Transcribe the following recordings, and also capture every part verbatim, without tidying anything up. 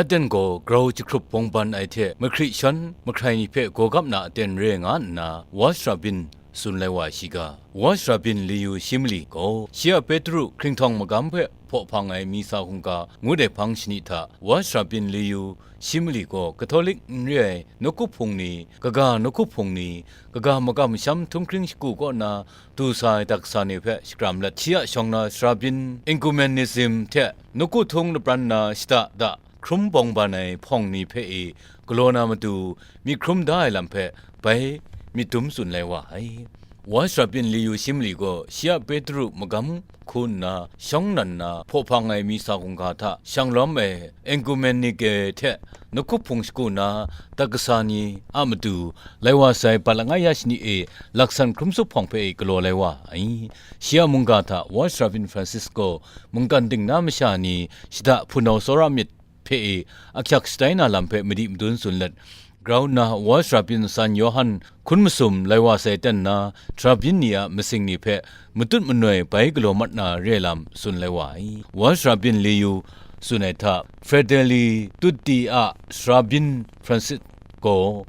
Aten gaw grau jahkrup bawngban ai hte mahkri shawn mahkrai ni hpe gawgap na aten re nga nna, Watch Rabbin tsun lai wa ai shiga. Watch Rabbin Liu Shimli gaw shi a Petru hkringhtawng magam hpe hpaw hpang ai Misa hkungga ngut ai hpang shani hta, Watch Rabbin Liu Shimli gaw Katolik n re ai nawku hpung ni, kaga nawku hpung ni, kaga makam masham htunghkring shagu kaw na du sa ai daksa ni hpe shakram let, shi a shawng na Srabin Ekumenism hte nawku htung lapran na shada da hkrum bawngban ai hpawng ni hpe e galaw na matu myit hkrum da ai lam hpe bai myit dum tsun lai wa ai. Watch Rabbin Liu Shimli gaw shi a Petru magam hku nna shawng nan na hpaw hpang ai Misa hkungga hta shang lawm ai Ekumenike hte nawku hpung shagu na daksa ni a matu lai wa sai bat langai ya shani e laksan hkrum tsup hpawng hpe e galaw lai wa ai. Shi a mungga hta Watch Rabbin Francis gaw mungkan dingna masha ni shada hpunau tsawra myit hpe e ahkyak shatai na lam hpe madi madun tsun let, grau nna Watch Rabbin San Yawhan hkun masum lai wa sai ten na, Srabin ni a masing ni hpe matut manoi bai galaw mat na re ai lam tsun lai wa ai. Watch Rabbin Liu tsun ai hta, Fratelli Tutti a Srabin Francis gaw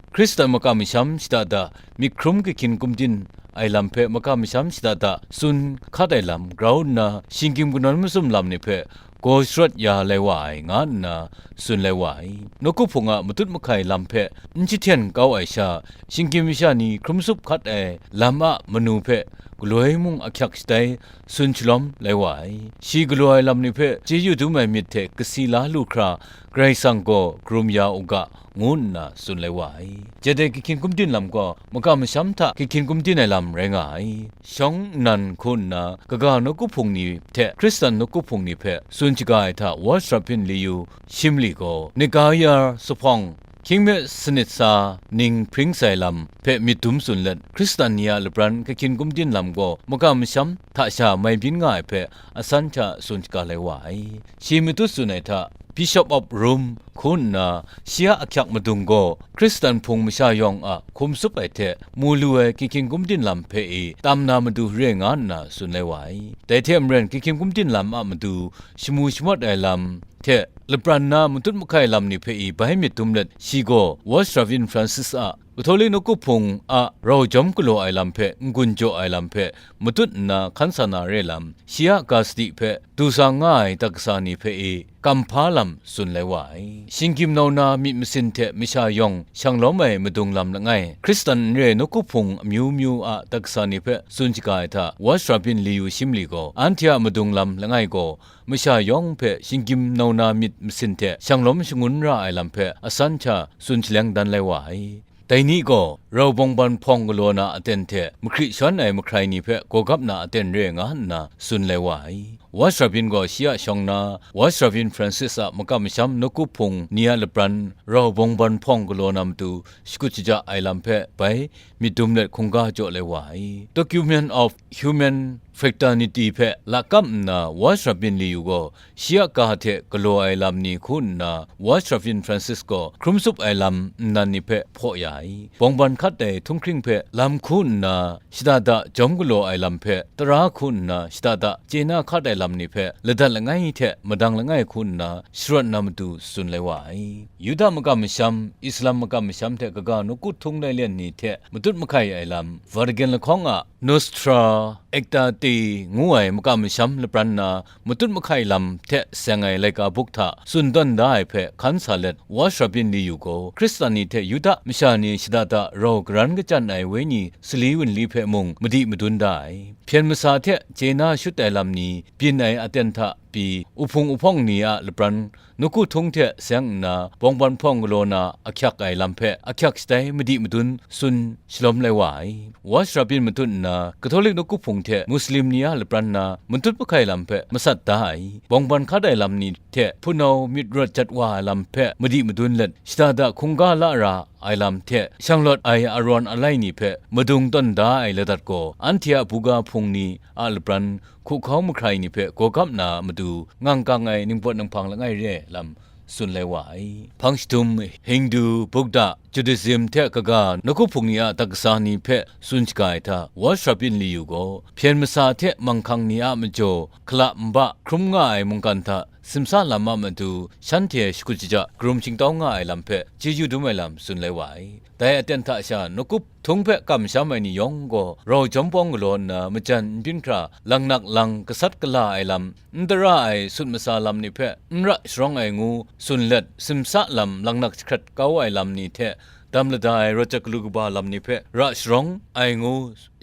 Hkristan makam masham shada da myit hkrum kahkyin kumtin ai lam hpe makam masham shada da tsun hkat ai lam grau nna, shinggyim kanawn mazum lam ni hpe gaw sharawt ya lai wa ai, nga nna tsun lai wa ai. Nawku hpung a matut mahkai lam hpe n jahten kau ai sha, shinggyim masha ni hkrum tsup hkat ai lam a manu hpe galoi mung ahkyak shatai tsun shalawm lai wa ai. Shi galaw ai lam ni hpe chyeju dum ai myit hte kasi la lu hkra, Karai Kasang gaw karum ya u ga, ngu nna tsun lai wa ai. Jade kahkyin kumtin lam gaw makam masham hta kahkyin kumtin ai lam rai nga ai. Shawng nnan hku nna kaga nawku hpung ni hte Hkristan nawku hpung ni hpe tsun shaga ai hta Watch Rabbin Liu Shimli gaw Nikaya Suphawng hkying me sanit sa ning hpring sai lam hpe myit dum tsun let, Hkristan ni a lapran kahkyin kumtin lam gaw makam masham hta sha mai byin nga ai hpe asan hta tsun shaga lai wa ai. Shi matut tsun ai hta, Bishop of Rome hku nna shi a ahkyak madung gaw Hkristan hpung masha yawng a hkum tsup ai hte mu lu ai kahkyin kumtin lam hpe e tam na matu re nga nna tsun lai wa ai. Dai hte maren kahkyin kumtin lam a matu shamu shamawt ai lam hte lapran na matut mahkai lam ni hpe e bai myit dum let, shi gaw Watch Rabbin Francis a Katolik nawku hpung a rau jawm galaw ai lam hpe n-gun jaw ai lam hpe matut nna hkan sa na re lam, shi a ga sadi hpe du sa nga ai daksa ni hpe e kam hpa lam tsun lai wa ai. Shinggyim nau na myit masin hte masha yawng shang lawm ai madung lam langai, Hkristan n re nawku hpung amyu myu a daksa ni hpe tsun shaga ai hta, Watch Rabbin Liu Shimli gaw anhte a madung lam langai gaw masha yawng hpe shinggyim nau na myit masin hte shang lawm shangun ra ai lam hpe asan hta tsun shaleng dan lai wa ai. Dai ni gaw rau bawngban hpawng galaw na aten hte mahkri shawn ai mahkrai ni hpe gawgap na aten re nga nna tsun lai wa ai. Watch Rabbin gaw shi a shawng na, Watch Rabbin Francis a makam masham nawku hpung ni a lapran rau bawngban hpawng galaw na matu shakut shaja ai lam hpe bai myit dum let hkungga jaw lai wa ai. Document of Human Fraternity hpe lakam nna Watch Rabbin Liu gaw shi a ga hte galaw ai lam ni hku nna Watch Rabbin Francis gaw hkrum tsup ai lam nnan ni hpe hpaw ya ai. Bawngban hkat ai htunghkring hpe lam hku nna shada da jawm galaw ai lam hpe tara hku nna shada da chye na hkat ai lam ni hpe ladat langai hte madang langai hku nna sharawt na matu tsun lai wa ai. Yuda makam masham, Islam makam masham hte kaga nawku htung lailyen ni hte matut mahkai ai lam, Vatican lahkawng a Nostra Aetate ngu ai makam masham lapran na matut mahkai lam hte seng ai laika buk hta tsun tawn da ai hpe hkan sa let, Watch Rabbin Liu gaw Hkristan ni hte Yuda masha ni shada da rau karan kachyan ai wenyi sali wunli hpe mung madi madun da ai. Hpyen masa hte chye na shut ai lam ni byin ai aten hta pyi, uhpung uhpawng ni a lapran nawku htung hte seng nna, bawngban hpawng galaw na ahkyak ai lam hpe ahkyak shatai madi madun tsun shalawm lai wa ai. Watch Rabbin matut nna, Katolik nawku hpung hte Muslim ni a lapran na matut mahkai lam hpe masat da ai, bawngban hkat ai lam ni hte hpunau myit rawt jat wa ai lam hpe madi madun let, shada da hkungga la ra ai lam hte shanglawt ai arawn alai ni hpe madung tawn da ai ladat gaw, anhte a buga hpung ni a lapran hkuhkau mahkrai ni hpe gawgap na matu, ngang kang ai ningpawt ninghpang langai re ai lam tsun lai wa ai. Hpang jahtum, Hindu, Buddha, Judaism hte kaga nawku hpung ni a daksa ni hpe tsun shaga ai hta, Watch Rabbin Liu gaw, hpyen masa hte manghkang ni a majaw, hkala nba hkrum nga ai mungkan hta simsa lam a matu shanhte shakut shaja karum shingtawng nga ai lam hpe chyeju dum ai lam tsun lai wa ai. Dai aten hta sha, nawkup htung hpe kamsham ai ni yawng gaw rau jawm pawng galaw nna majan n byin hkra, langnak lang gasat gala ai lam, n tara ai sut masa lam ni hpe n ra sharawng ai ngu tsun let, simsa lam langnak jahkrat kau ai lam ni hte dam lada ai rawt jat galu kaba lam ni hpe ra sharawng ai ngu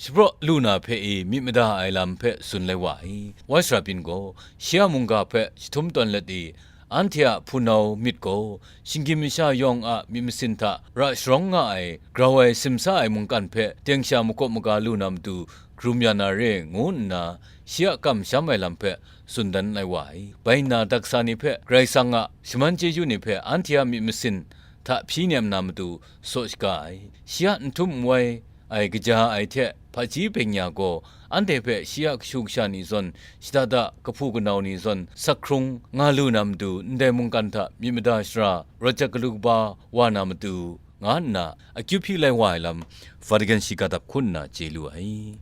shapraw lu na hpe i myit mada ai lam hpe tsun lai wa ai. Wai sara byin gaw shi a mungga hpe jahtum tawn let i, anhte a hpunau myit gaw shinggyim masha yawng a myit masin hta ra sharawng nga ai, grau ai simsa ai mungkan hpe teng sha makawp maga lu na matu karum ya na re, ngu nna shi a kamsham ai lam hpe tsun dan ai wa ai. Bai nna, daksa ni hpe, Karai Kasang a shaman chyeju ni hpe anhte a myit masin hta hpyi nem na matu saw shaga ai. Shi a n htum n wai ai kaja ai hte hpaji byeng-ya gaw, anhte hpe shi a kashu kasha ni zawn, shada da kahpu kanau ni zawn, sak hkrung nga lu na matu, ndai mungkan hta myit mada shara, rawt jat galu kaba wa na matu, nga nna akyu hpyi lai wa ai lam, Vatican shiga dap hku nna chye lu ai.